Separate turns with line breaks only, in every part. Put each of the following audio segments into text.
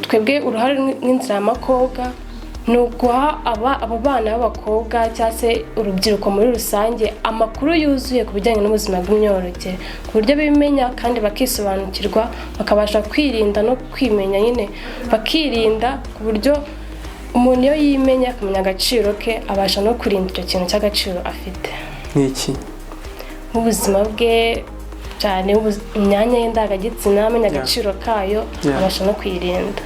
Twebwe uruhare rw'Inzira y'Amakobwa ni uguha abo bana b'abakobwa cyangwa se urubyiruko muri rusange amakuru yuzuye ku bijyanye n'ubuzima bw'imyororokere, ku buryo bimenya kandi bakisobanukirwa, bakabasha kwirinda no kwimenya nyine, bakirinda, ku buryo umuntu iyo yimenya akamenya agaciro ke, abasha no kurinda icyo kintu cy'agaciro afite.
Ni iki?
Nk'ubuzima bwe cyane, imyanya ye ndangagitsina, amenya agaciro kayo, abasha no kuyirinda.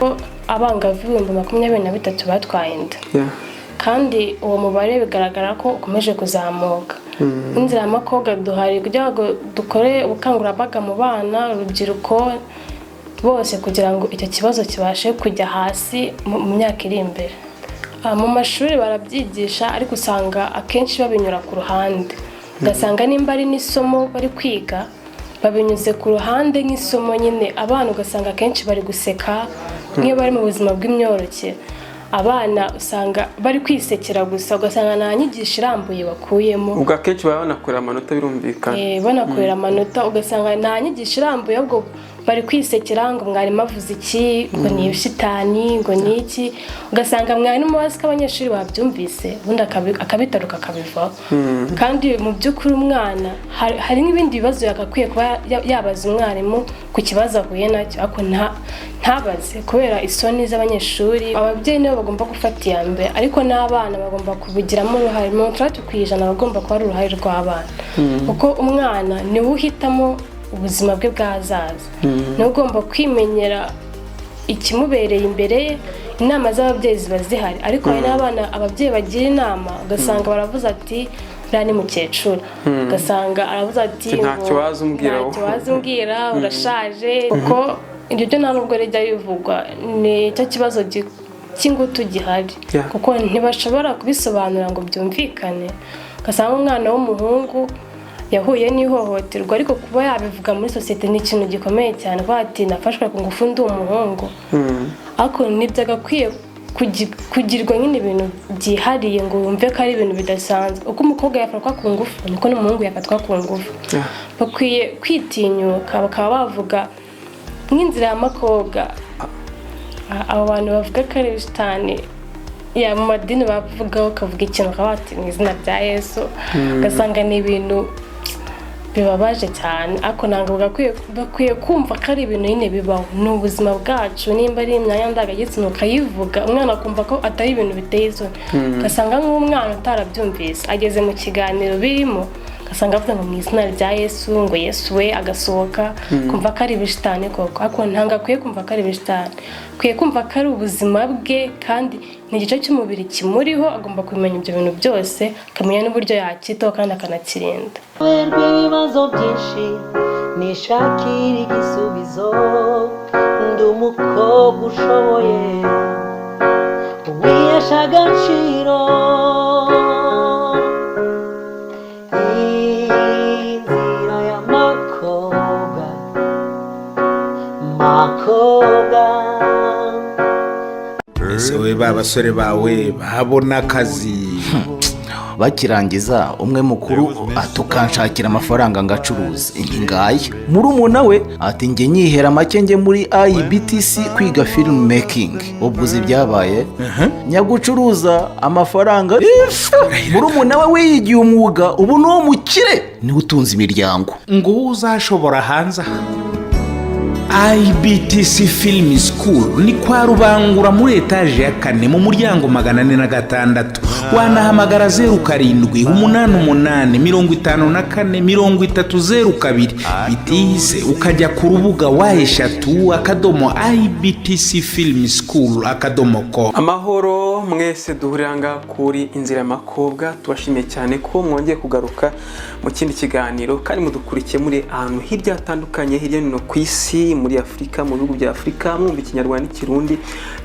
Abangavu 23,000 batwaye inda, kandi uwo mubare bigaragara ko ukomeje kuzamuka. Inzira y'Amakobwa duhari kugira ngo dukore ubukangurambaga mu bana, urubyiruko bose, kugira ngo icyo kibazo kibashe kujya hasi mu myaka iri imbere. Mu mashuri barabyigisha, ariko usanga akenshi babinyura ku ruhande, ugasanga nimba ari n'isomo bari kwiga, babinyuze ku ruhande nk'isomo nyine. Abana ugasanga akenshi bari guseka nk'iyo bari mu buzima bw'imyororokere. Abana usanga bari kwisekera gusa, ugasanga nta nyigisho irambuye bakuyemo.
Ubwo akenshi baba banakorera amanota, birumvikana.
Banakorera amanota, ugasanga nta nyigisho irambuye, ahubwo bari kwisekera ngo mwarimu avuze iki, ngo ni ibishitani, ngo ni iki. Ugasanga mwarimu azi ko abanyeshuri babyumvise, ubundi akabitaruka, akabivaho. Kandi mu by'ukuri umwana hari n'ibindi bibazo yagakwiye kuba yabaza umwarimu ku kibazo ahuye nacyo, ariko ntabaze kubera isoni z'abanyeshuri. Ababyeyi nibo bagomba gufata iya mbere, ariko n'abana bagomba kubigiramo uruhare. 60% bagomba kuba ari uruhare rw'abana, kuko umwana niwe uhitamo ubuzima bwe bw'ahazaza, niwe ugomba kwimenyera ikimubereye imbere ye. Inama z'ababyeyi ziba zihari, ariko hari n'abana ababyeyi bagira inama, ugasanga baravuze ati: "Uriya ni mukecuru." Ugasanga aravuze ati
Ntacyo
ngo,
waza umbwira
"Ntacyo waza umbwira, urashaje." Kuko ibyo byo nta nubwo rijya bivugwa, ni cyo kibazo cy'ingutu gihari, kuko ntibashobora kubisobanura ngo byumvikane. Ugasanga umwana w'umuhungu yahuye n'ihohoterwa, ariko kuba yabivuga muri sosiyete ni ikintu gikomeye cyane, kuba ati: "Nafashwe ku ngufu ndi umuhungu." Ariko ntibyagakwiye kugirwa nyine ibintu byihariye ngo wumve ko ari ibintu bidasanzwe. Uko umukobwa yafatwa ku ngufu, niko n'umuhungu yafatwa ku ngufu. Bakwiye kwitinyuka bakaba bavuga nk'Inzira y'Amakobwa. Abo bantu bavuga ko ari ibishitani, ya mu madini bavugaho, ukavuga ikintu ukaba wati: "Mu izina rya Yesu." Ugasanga ni ibintu bibabaje cyane, ariko ntabwo bakwiye kumva ko ari ibintu nyine bibaho, ni ubuzima bwacu. Nimba ari imyanya ndangagitsina, ukayivuga, umwana akumva ko atari ibintu biteye isoni. Ugasanga nk'umwana utarabyumvise ageze mu kiganiro birimo, ugasanga avuga ngo: "Mu izina rya Yesu," ngo: "Yesu we," agasohoka kumva ko ari ibishitani koko. Ariko ntabwo akwiye kumva ko ari ibishitani, akwiye kumva ko ari ubuzima bwe kandi ni igice cy'umubiri kimuriho. Agomba kumenya ibyo bintu byose, akamenya n'uburyo yacyitaho kandi akanakirinda.
Rw'ibibazo byinshi nishakira igisubizo, ndi umukobwa ushoboye, wihesha agaciro. Inzira y'amakobwa, makobwa.
Ese wowe, ba basore bawe babona akazi?
Bakirangiza, umwe mukuru ati: "Ukanshakira amafaranga ngacuruza ngaya." Murumuna we ati: "Njye nyihera make, njye muri IBTC kwiga film making." Ubwo uzi ibyabaye? Nyagucuruza amafaranga, murumuna we wiyigiye umwuga, ubu ni uwo mukire, niwe utunze imiryango.
Ngo uwo uzashobora hanze aha, IBTC Film School ni kwa Rubangura, muri etaje ya kane, mu muryango 406. Wanahamagara 0788543002. Bitihise ukajya ku rubuga www.ibtcfilmschool.com.
Amahoro mwese duhurira ngaha kuri Inzira y'Amakobwa. Tubashimiye cyane ko mwongeye kugaruka mu kindi kiganiro, kandi mudukurikiye muri ahantu hirya hatandukanye, hirya no hino ku isi, muri Afurika, mu bihugu bya Afurika mwumva Ikinyarwanda n'Ikirundi,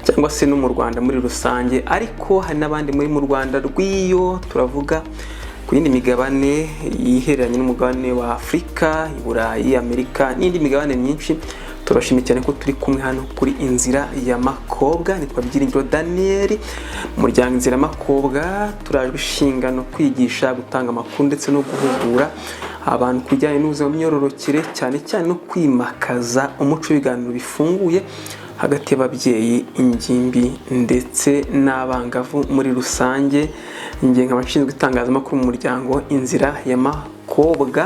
cyangwa se no mu Rwanda muri rusange. Ariko hari n'abandi muri mu Rwanda rw'iyo, turavuga ku yindi migabane yihereranye n'umugabane wa Afurika, i Burayi, Amerika n'indi migabane myinshi. Turabashimiye cyane ko turi kumwe hano kuri Inzira ya Makobwa. Nitwa Byiringiro Daniel. Mu muryango Inzira y'Amakobwa turajwe ishinga no kwigisha, gutanga amakuru ndetse no guhugura abantu ku bijyanye n'ubuzima bw'imyororokere, cyane cyane no kwimakaza umuco w'ibiganiro bifunguye. hagati y'ababyeyi, ingimbi ndetse n'abangavu muri rusange. Njye nkaba nshinzwe itangazamakuru mu muryango Inzira y'Amakobwa.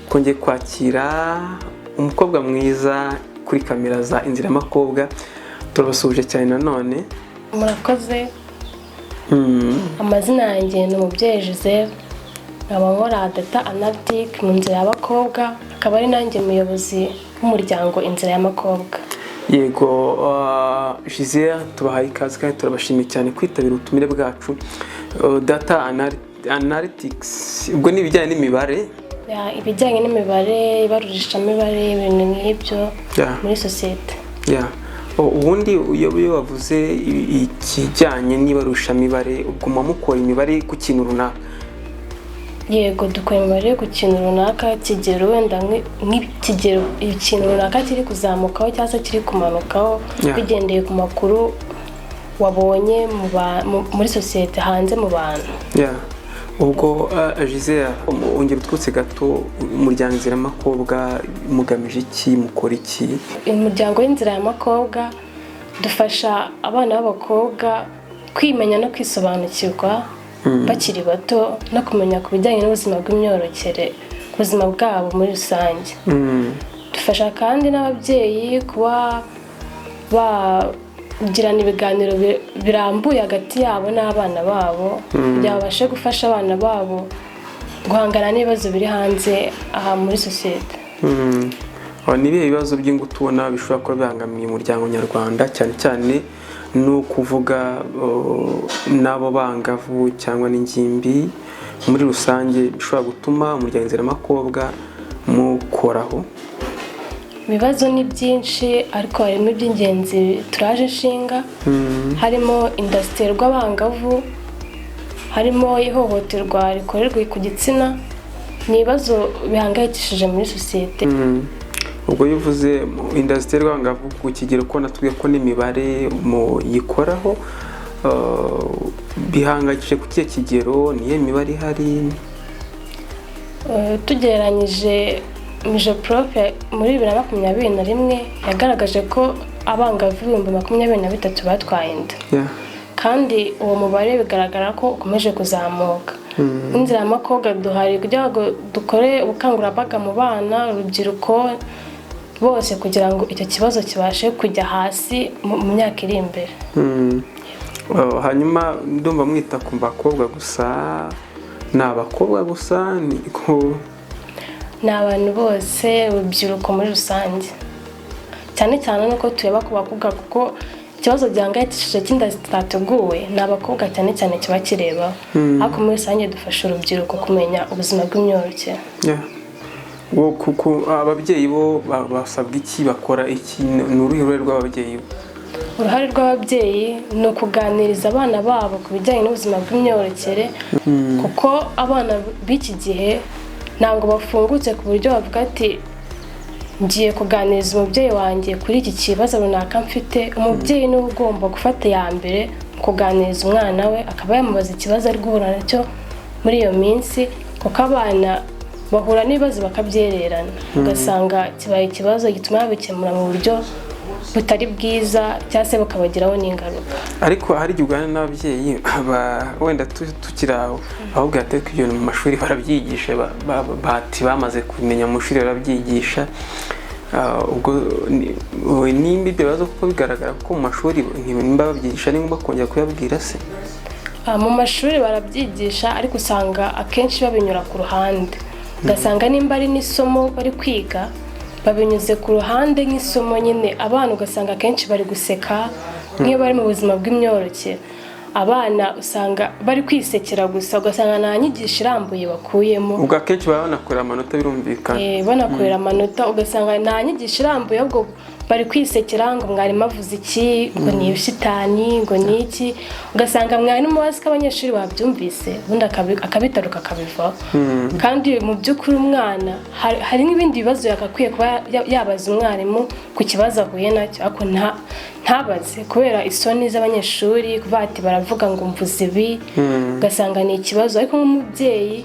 Twongeye kwakira umukobwa mwiza kuri kamera za Inzira y'Amakobwa. Turabasuhuje cyane nanone.
Murakoze. Amazina yanjye ni Umubyeyi Gisele, nkaba nkora data analytic mu Nzira y'Abakobwa, akaba ari nanjye muyobozi w'umuryango Inzira y'Amakobwa.
Yego, Gisele, tubahaye ikaze kandi turabashimiye cyane kwitabira ubutumire bwacu. Data analytics, ubwo ni ibijyanye n'imibare?
Yeah, ibijyanye n'imibare, ibarurishamibare, ibintu nk'ibyo muri sosiyete.
Yeah. Ubundi iyo wavuze ikijyanye n'ibarushamibare, ubwo muba mukora imibare ku kintu runaka?
Yego, dukora imibare ku kintu runaka, kigero wenda nk'ikigero ikintu runaka kiri kuzamukaho cyangwa se kiri kumanukaho, bigendeye ku makuru wabonye muri sosiyete, hanze mu bantu.
Yeah. Ubwo Gisele, ongera utwutse gato umuryango Inzira y'Amakobwa, mugamije iki, mukora iki?
Umuryango w'Inzira y'Amakobwa dufasha abana b'abakobwa kwimenya no kwisobanukirwa bakiri bato, no kumenya ku bijyanye n'ubuzima bw'imyororokere, ku buzima bwabo muri rusange. Dufasha kandi n'ababyeyi kuba bagirana ibiganiro birambuye hagati yabo n'abana babo, kugira ngo babashe gufasha abana babo guhangana n'ibibazo biri hanze aha muri sosiyete.
Ni ibihe bibazo by'ingutu ubona bishobora kuba bibangamiye umuryango nyarwanda, cyane cyane ni ukuvuga n'abo bangavu cyangwa n'ingimbi muri rusange, bishobora gutuma umuryango Inzira y'Amakobwa mukoraho?
Ibibazo ni byinshi, ariko harimo iby'ingenzi turaje ishinga. Harimo inda ziterwa abangavu, harimo ihohoterwa rikorerwa ku gitsina. Ni ibibazo bihangayikishije muri sosiyete.
Ubwo iyo uvuze inda ziterwa abangavu ku kigero, ko natubwiye ko n'imibare muyikoraho, bihangayikishije ku kihe kigero? Niyo mibare ihari?
Tugereranyije, MIGEPROF muri 2021 yagaragaje ko abangavu 23,000 batwaye inda, kandi uwo mubare bigaragara ko ukomeje kuzamuka. Inzira y'Amakobwa duhari kugira ngo dukore ubukangurambaga mu bana, urubyiruko bose, kugira ngo icyo kibazo kibashe kujya hasi mu myaka iri imbere.
Hanyuma ndumva mwita ku bakobwa gusa, ni abakobwa gusa, ni ku
Ni abantu bose, urubyiruko muri rusange, cyane cyane nuko tureba ku bakobwa, kuko ikibazo gihangayikishije cy'inda zitateguwe ni abakobwa cyane cyane kiba kirebaho, ariko muri rusange dufasha urubyiruko kumenya ubuzima bw'imyororokere.
Yeah. Kuko ababyeyi bo basabwa iki, bakora iki? Ni uruhe ruhare rw'ababyeyi bo?
Uruhare rw'ababyeyi ni ukuganiriza abana babo ku bijyanye n'ubuzima bw'imyororokere, kuko abana b'iki gihe ntabwo bafungutse ku buryo bavuga ati: "Ngiye kuganiriza umubyeyi wanjye kuri iki kibazo runaka mfite." Umubyeyi niwe ugomba gufata iya mbere mu kuganiriza umwana we, akaba yamubaza ikibazo ari guhura nacyo muri iyo minsi, kuko abana bahura n'ibibazo bakabyererana, ugasanga kibaye ikibazo gituma babikemura mu buryo butari bwiza cyangwa se bukabagiraho n'ingaruka.
Ariko hari igihe uganira n'ababyeyi wenda tukiri aho, ahubwo hatari ibintu mu mashuri barabyigisha, bati bamaze kubimenya mu mashuri barabyigisha. Ubwo nimba ibyo bibazo kuko bigaragara ko mu mashuri nimba babyigisha, ni ngombwa kongera kuyabwira se?
Mu mashuri barabyigisha, ariko usanga akenshi babinyura ku ruhande, ugasanga nimba ari n'isomo bari kwiga babinyuze ku ruhande nk'isomo nyine. Abana ugasanga akenshi bari guseka nk'iyo bari mu buzima bw'imyororokere. Abana usanga bari kwisekera gusa, ugasanga nta nyigisho irambuye bakuyemo.
Ubwo akenshi baba banakorera amanota, birumvikana.
Banakorera amanota, ugasanga nta nyigisho irambuye, ahubwo bari kwisekera ngo mwarimu avuze iki, ngo ni ibishitani, ngo ni iki. Ugasanga mwarimu azi ko abanyeshuri babyumvise, ubundi akabitaruka akabivaho. Kandi mu by'ukuri umwana hari n'ibindi bibazo yagakwiye kuba yabaza umwarimu ku kibazo ahuye nacyo, ariko ntabaze kubera isoni z'abanyeshuri, kuvuga ati baravuga ngo mvuze ibi, ugasanga ni ikibazo. Ariko nk'umubyeyi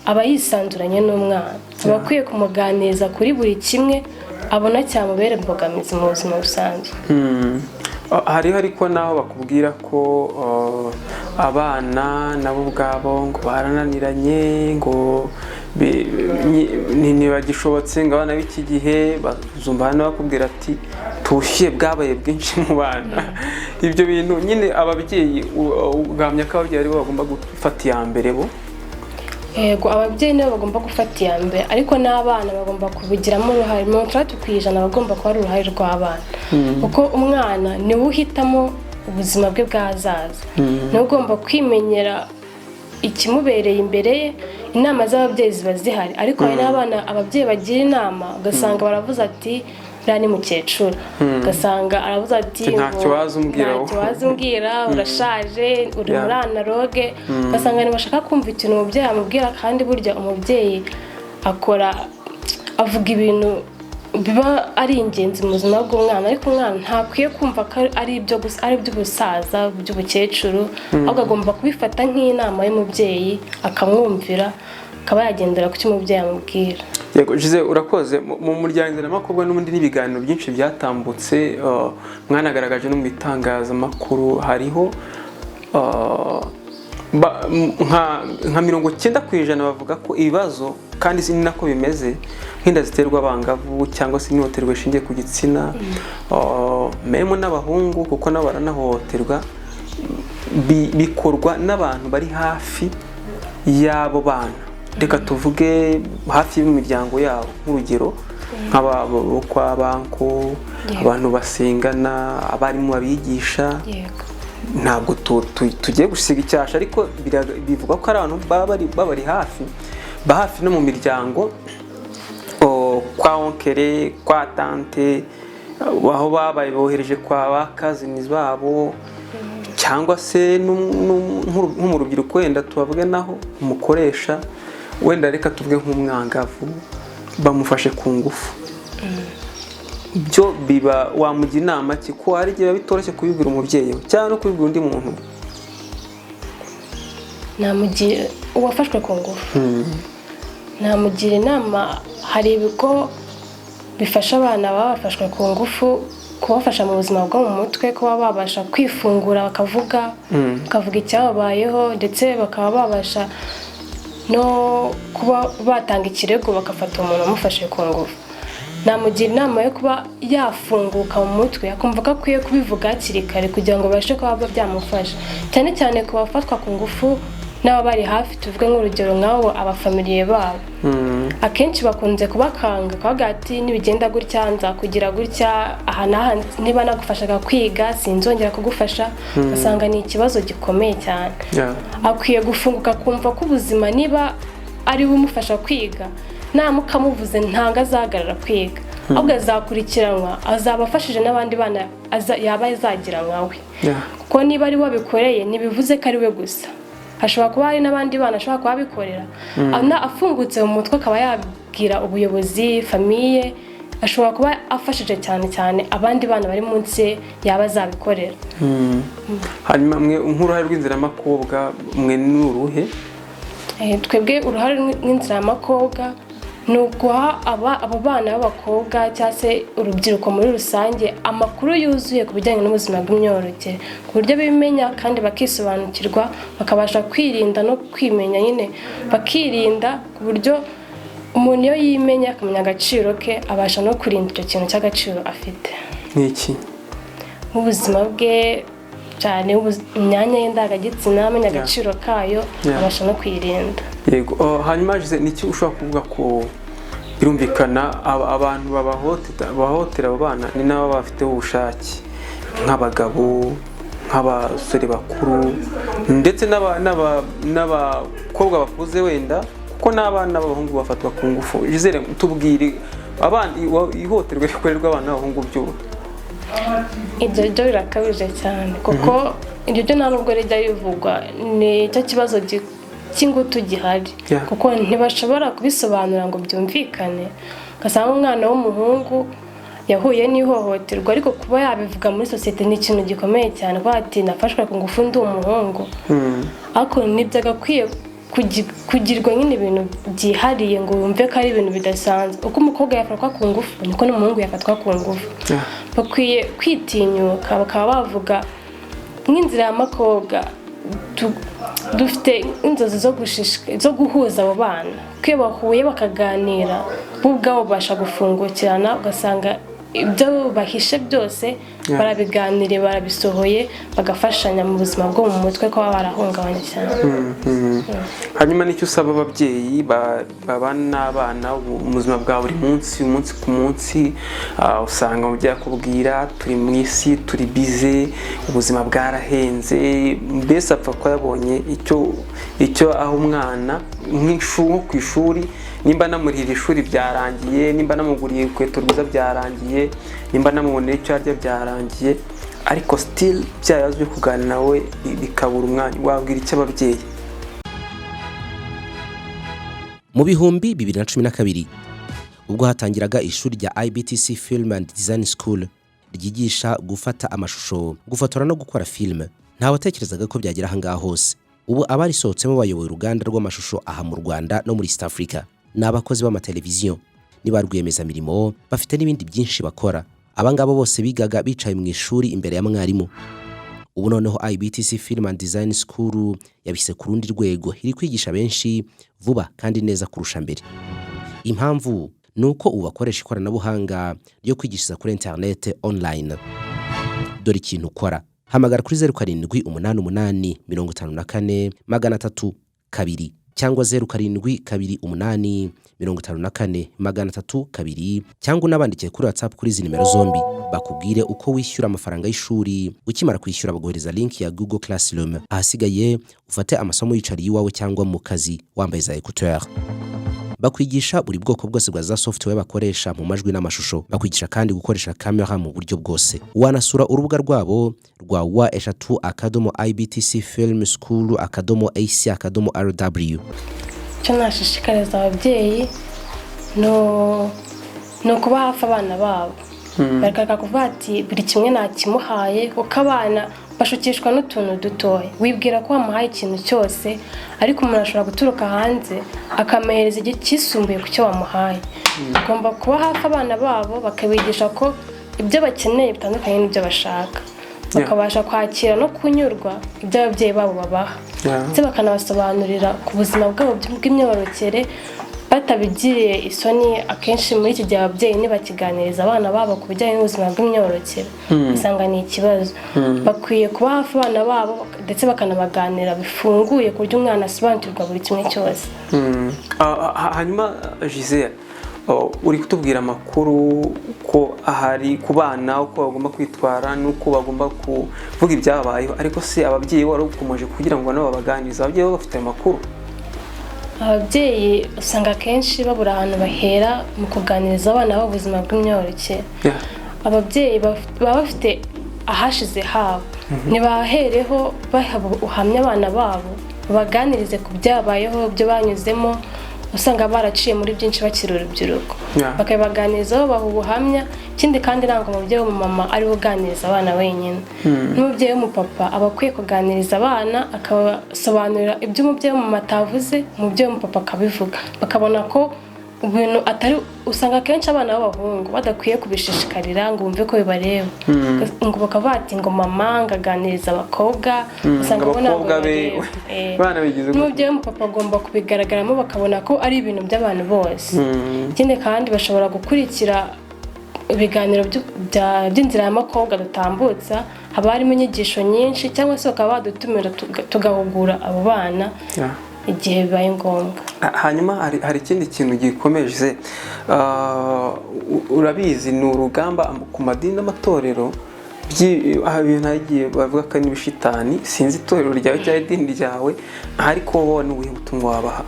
aba yisanzuranye n'umwana, aba akwiye kumuganiriza kuri buri kimwe. abona cyamubera imbogamizi mu buzima busanzwe.
Hariho ariko n'aho bakubwira ko abana nabo ubwabo ngo barananiranye, ngo ntibagishobotse, ngo abana b'iki gihe bazumva hano bakubwira ati tubushyuhe bwabaye bwinshi mu bana. Ibyo bintu nyine ababyeyi, ugahamya ko ababyeyi aribo bagomba gufata iya mbere bo?
Yego, ababyeyi nibo bagomba gufata iya mbere, ariko n'abana bagomba kubigiramo uruhare. 60% bagomba kuba ari uruhare rw'abana, kuko umwana niwe uhitamo ubuzima bwe bw'ahazaza, niwe ugomba kwimenyera ikimubereye imbere ye. Inama z'ababyeyi ziba zihari, ariko hari n'abana ababyeyi bagira inama ugasanga baravuze ati uriya ni mukecuru, ugasanga aravuze ati
Ntacyo
ngo,
waza umbwira
ntacyo
wowe.
waza umbwira, urashaje, uri muri analogue. Ugasanga ntibashaka kumva ikintu umubyeyi amubwira, kandi burya umubyeyi akora, avuga ibintu biba ari ingenzi mu buzima bw'umwana, ariko umwana ntakwiye kumva ko ari ibyo gusa, ari iby'ubusaza, by'ubukecuru, ahubwo agomba kubifata nk'inama y'umubyeyi, akamwumvira, akaba yagendera ku cyo umubyeyi amubwira.
Yego Gisele, urakoze. Mu muryango Inziramakobwa n'ubundi n'ibiganiro byinshi byatambutse, mwanagaragaje no mu itangazamakuru, hariho nka 90% bavuga ko ibibazo, kandi si ni nako bimeze, nk'inda ziterwa abangavu cyangwa se ihohoterwa rishingiye ku gitsina, memo n'abahungu kuko nabo baranahohoterwa, bikorwa n'abantu bari hafi y'abo bana, reka tuvuge hafi y'imiryango yabo, nk'urugero nk'abo kwa banko, abantu basengana, abarimu babigisha. Ntabwo tugiye gusiga icyasha, ariko bivugwa ko ari abantu baba babari hafi, ba hafi no mu miryango, kwa oncle, kwa tante, aho babaye bohereje kwa ba cousins babo, cyangwa se nko mu rubyiruko, wenda tubavuge naho umukoresha, wenda reka tuvuge nk'umwangavu bamufashe ku ngufu, byo biba wamugira inama ki, ko hari igihe biba bitoroshye kubibwira umubyeyi we cyangwa no kubibwira undi muntu?
Namugira, uwafashwe ku ngufu namugira inama, hari ibigo bifasha abana baba bafashwe ku ngufu, kubafasha mu buzima bwo mu mutwe, kuba babasha kwifungura bakavuga icyababayeho, ndetse bakaba babasha no kuba batanga ikirego bagafata umuntu wamufashe ku ngufu. Namugira inama yo kuba yafunguka mu mutwe, akumva ko akwiye kubivuga hakiri kare kugira ngo babashe kuba byamufasha, cyane cyane ku bafatwa ku ngufu n'ababari hafi, tuvuge nk'urugero nk'abo abafamiliye babo, akenshi bakunze kubakanga, bakavuga ati nibigenda gutya nzakugira gutya aha n'aha, niba nagufashaga kwiga sinzongera kugufasha, ugasanga ni ikibazo gikomeye cyane. Akwiye gufunguka, akumva ko ubuzima niba ari we umufasha kwiga, naramuka amuvuze ntabwo azahagarara kwiga, ahubwo azakurikiranwa, azaba afashije n'abandi bana yaba azagira nkawe, kuko niba ari we wabikoreye ntibivuze ko ari we gusa, hashobora kuba hari n'abandi bana ashobora kuba abikorera. Afungutse mu mutwe akaba yabwira ubuyobozi, famille, ashobora kuba afashije cyane cyane abandi bana bari munsi ye yaba azabikorera.
Hanyuma mwe nk'uruhare rw'inziramakobwa mwe ni uruhe?
Twebwe uruhare rw'inziramakobwa ni uguha abo bana b'abakobwa cyangwa se urubyiruko muri rusange amakuru yuzuye ku bijyanye n'ubuzima bw'imyororokere, ku buryo bimenya kandi bakisobanukirwa, bakabasha kwirinda no kwimenya nyine, bakirinda, ku buryo umuntu iyo yimenya akamenya agaciro ke, abasha no kurinda icyo kintu cy'agaciro afite.
Ni iki?
Nk'ubuzima bwe cyane, imyanya y'indangagitsina, amenya agaciro kayo, abasha no kwirinda.
Yego. Oh, hanyuma Gisele, ni iki ushobora kuvuga ko birumvikana abantu bahohotera abo bana ni nabo bafite ubushake, nk'abagabo, nk'abasore bakuru, ndetse n'abakobwa bakuze wenda, kuko n'abana b'abahungu bafatwa ku ngufu. Gisele, tubwire abana, ihohoterwa rikorerwa abana b'abahungu byo?
Ibyo byo birakabije cyane, kuko ibyo byo nta nubwo rijya bivugwa, ni cyo kibazo cy'ingutu gihari, kuko ntibashobora kubisobanura ngo byumvikane. Ugasanga umwana w'umuhungu yahuye n'ihohoterwa, ariko kuba yabivuga muri sosiyete ni ikintu gikomeye cyane, kuba ati nafashwe ku ngufu ndi umuhungu, ariko ntibyagakwiye. Kugirwa nyine ibintu byihariye ngo wumve ko ari ibintu bidasanzwe. Uko umukobwa yafatwa ku ngufu, niko n'umuhungu yafatwa ku ngufu. Bakwiye kwitinyuka bakaba bavuga. Nk'inzira ya makobwa, dufite inzozi zo guhuza abo bana, ko iyo bahuye bakaganira, bo ubwabo babasha gufungukirana, ugasanga ibyo bahishe byose barabiganiriye, barabisohoye, bagafashanya mu buzima bwo mu mutwe, ko baba barahungabanye cyane.
Hanyuma nicyo usaba ababyeyi babana n'abana mu buzima bwa buri munsi, umunsi ku munsi, usanga umubyeyi akubwira: "Turi mu isi, turi busy, ubuzima bwarahenze." Mbese apfa ko yabonye icyo aho umwana nko ku ishuri, nimba namurihira ishuri byarangiye, nimba namuguriye urukweto rwiza byarangiye, nimba namuboneye icyo arya byarangiye, ariko still bya bibazo byo kuganira nawe bikabura umwanya. Wabwira icyo ababyeyi?
Mu 2012, ubwo hatangiraga ishuri rya IBTC Film and Design School ryigisha gufata amashusho, gufotora no gukora filime, ntawatekerezaga ko byagera ahangaha hose. Ubu abarisohotsemo bayoboye uruganda rw'amashusho aha mu Rwanda no muri East Africa, ni abakozi b'amateleviziyo, ni ba rwiyemezamirimo, bafite n'ibindi byinshi bakora. Abangaba bose bigaga bicaye mu ishuri imbere ya mwarimu. Ubu noneho IBTC Film and Design School yabishyize ku rundi rwego, iri kwigisha benshi vuba kandi neza kurusha mbere. Impamvu ni uko ubu bakoresha ikoranabuhanga ryo kwigishiriza kuri interinete, online. Dore ikintu ukora: hamagara kuri 0788 54 302 cyangwa 0728 54 302, cyangwa unabandikiye kuri WhatsApp kuri izi nimero zombi, bakubwire uko wishyura amafaranga y'ishuri. Ukimara kwishyura, baguhereza link ya Google Classroom. Ahasigaye ufate amasomo yicariye iwawe cyangwa mu kazi, wambaye za écouteur. Bakwigisha buri bwoko bwose bwa za software bakoresha mu majwi n'amashusho. Bakwigisha kandi gukoresha kamera mu buryo bwose. Wanasura urubuga rwabo rwa www.ibtcfilmschool.ac.rw.
Icyo nashishikariza ababyeyi ni ukuba hafi abana babo, bakareka kuvuga ati: "Buri kimwe nakimuhaye," kuko abana bashukishwa n'utuntu dutoya. Wibwira ko wamuhaye ikintu cyose, ariko umuntu ashobora guturuka hanze akamuhereza igihe cyisumbuye ku cyo wamuhaye. Bagomba kuba hafi abana babo, bakabigisha ko ibyo bakeneye bitandukanye n'ibyo bashaka, bakabasha kwakira no kunyurwa ibyo ababyeyi babo babaha, ndetse bakanabasobanurira ku buzima bwabo bw'imyororokere batabigiriye isoni. Akenshi muri iki gihe ababyeyi ntibakiganiriza abana babo ku bijyanye n'ubuzima bw'imyororokere, usanga ni ikibazo. Bakwiye kuba hafi abana babo, ndetse bakanabaganira bifunguye, ku buryo umwana asobanukirwa buri kimwe cyose.
Hanyuma Gisele, uri kutubwira amakuru ko ahari ku bana, uko bagomba kwitwara n'uko bagomba kuvuga ibyabayeho, ariko se ababyeyi wari ukomeje kugira ngo nabo babaganirize, ababyeyi bo bafite ayo makuru?
Ababyeyi usanga akenshi babura ahantu bahera mu kuganiriza abana babo ubuzima bw'imyororokere. Ababyeyi baba bafite ahashize habo, ntibahereho baha ubuhamya abana babo, babaganirize ku byabayeho, ibyo banyuzemo. Usanga baraciye muri byinshi bakiri urubyiruko, bakabibaganirizaho, baha ubuhamya. Ikindi kandi, ntabwo umubyeyi w'umumama ariwe uganiriza abana wenyine, n'umubyeyi w'umupapa aba akwiye kuganiriza abana, akabasobanurira ibyo umubyeyi w'umumama atavuze, umubyeyi w'umupapa akabivuga, bakabona ko ibintu atari. Usanga akenshi abana b'abahungu badakwiye kubishishikarira ngo bumve ko bibareba, ngo bakavuga ati ngo mama ngo aganiriza abakobwa, usanga
ngo
bo ntabwo
abakobwa be
bibareba.
Abana bigize gutya.
N'umubyeyi w'umupapa agomba kubigaragaramo, bakabona ko ari ibintu by'abantu bose. Ikindi kandi, bashobora gukurikira ibiganiro by'inzira ya makobwa dutambutsa, haba harimo inyigisho nyinshi, cyangwa se bakaba badutumira tugahugura abo bana igihe bibaye ngombwa.
Hanyuma hari ikindi kintu gikomeje. Urabizi ni urugamba ku madini n'amatorero, aha ibintu hagiye bavuga ko ari n'ibishitani. Sinzi itorero ryawe cyangwa idini ryawe, ariko wowe ni ubuhe butumwa wabaha?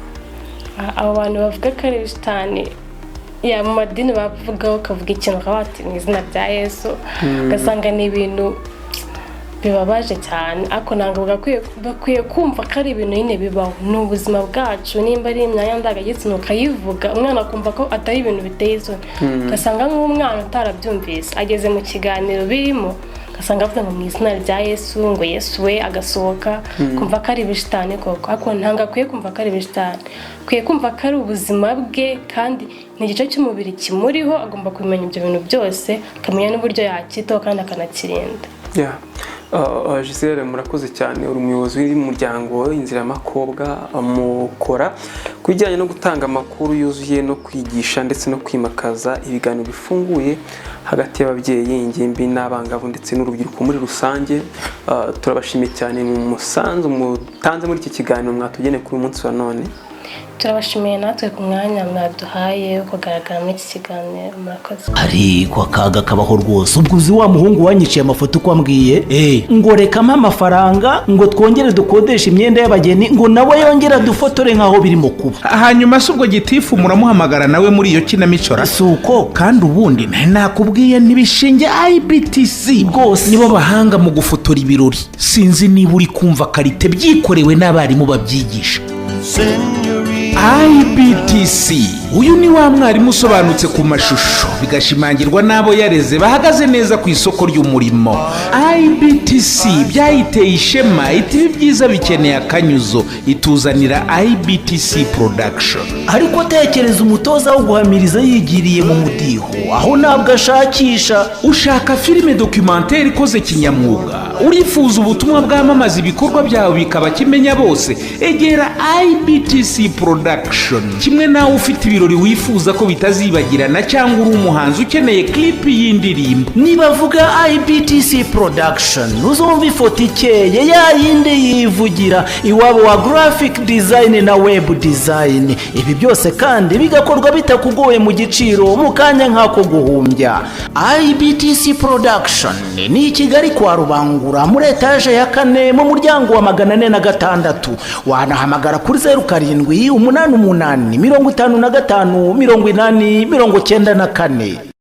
Abo bantu bavuga ko ari ibishitani, ya mu madini bavugaho, ukavuga ikintu ukaba bati: "Mu izina rya Yesu," ugasanga ni ibintu bibabaje cyane. Ariko ntabwo bakwiye kumva ko ari ibintu nyine bibaho, ni ubuzima bwacu. Nimba ari imyanya ndangagitsina, ukayivuga, umwana akumva ko atari ibintu biteye isoni. Ugasanga nk'umwana utarabyumvise ageze mu kiganiro birimo. Ugasanga avuga ngo "Mu izina rya Yesu," ngo "Yesu we," agasohoka, kumva ko ari ibishitani koko. Ariko ntabwo akwiye kumva ko ari ibishitani, akwiye kumva ko ari ubuzima bwe kandi ni igice cy'umubiri kimuriho. Agomba kumenya ibyo bintu byose, akamenya n'uburyo yacyitaho kandi akanakirinda.
Yeah. Gisele, murakoze cyane. Uri umuyobozi w'umuryango Inzira y'Amakobwa, mukora ku bijyanye no gutanga amakuru yuzuye no kwigisha ndetse no kwimakaza ibiganiro bifunguye hagati y'ababyeyi, ingimbi n'abangavu ndetse n'urubyiruko muri rusange. Turabashimiye cyane mu musanzu mutanze muri iki kiganiro mwatugeneye kuri uyu munsi wa none.
Turabashimiye natwe ku mwanya mwaduhaye wo kugaragara muri iki kiganiro. Murakoze.
Ariko akaga kabaho rwose. Ubwo uzi wa muhungu wanyiciye amafoto uko ambwiye ngo rekamo amafaranga ngo twongere dukodeshe imyenda y'abageni, ngo nawe yongere adufotore nk'aho birimo kuba?
Hanyuma se ubwo gitifu muramuhamagara nawe muri iyo kinamico ra?
Si uko?
Kandi ubundi nari nakubwiye ntibishinge IBTC
Rwose.
Nibo bahanga mu gufotora ibirori. Sinzi niba uri kumva qualité, byikorewe n'abarimu babyigisha. IBTC, uyu ni wa mwarimu usobanutse ku mashusho, bigashimangirwa n'abo yareze bahagaze neza ku isoko ry'umurimo. IBTC byayiteye ishema, iti "Ibi byiza bikeneye akanyuzo," ituzanira IBTC Production.
Ariko tekereza umutoza wo guhamiriza yigiriye mu mudiho, aho ntabwo ashakisha.
Ushaka filime documentaire ikoze kinyamwuga, urifuza ubutumwa bwamamaza ibikorwa byawe bikaba kimenya bose, egera IBTC Production. Kimwe nawe ufite ibirori wifuza ko bitazibagirana, cyangwa uri umuhanzi ukeneye clip y'indirimbo.
Nibavuga IBTC Production, uzumva ifoto ikeye ya yindi yivugira, iwabo wa graphic design na web design. Ibi byose kandi bigakorwa bitakugoye, mu giciro, mu kanya nk'ako guhumbya. IBTC Production ni i Kigali kwa Rubangura, muri etaje ya kane, mu muryango wa 406. Wanahamagara kuri 0788 55 80 94.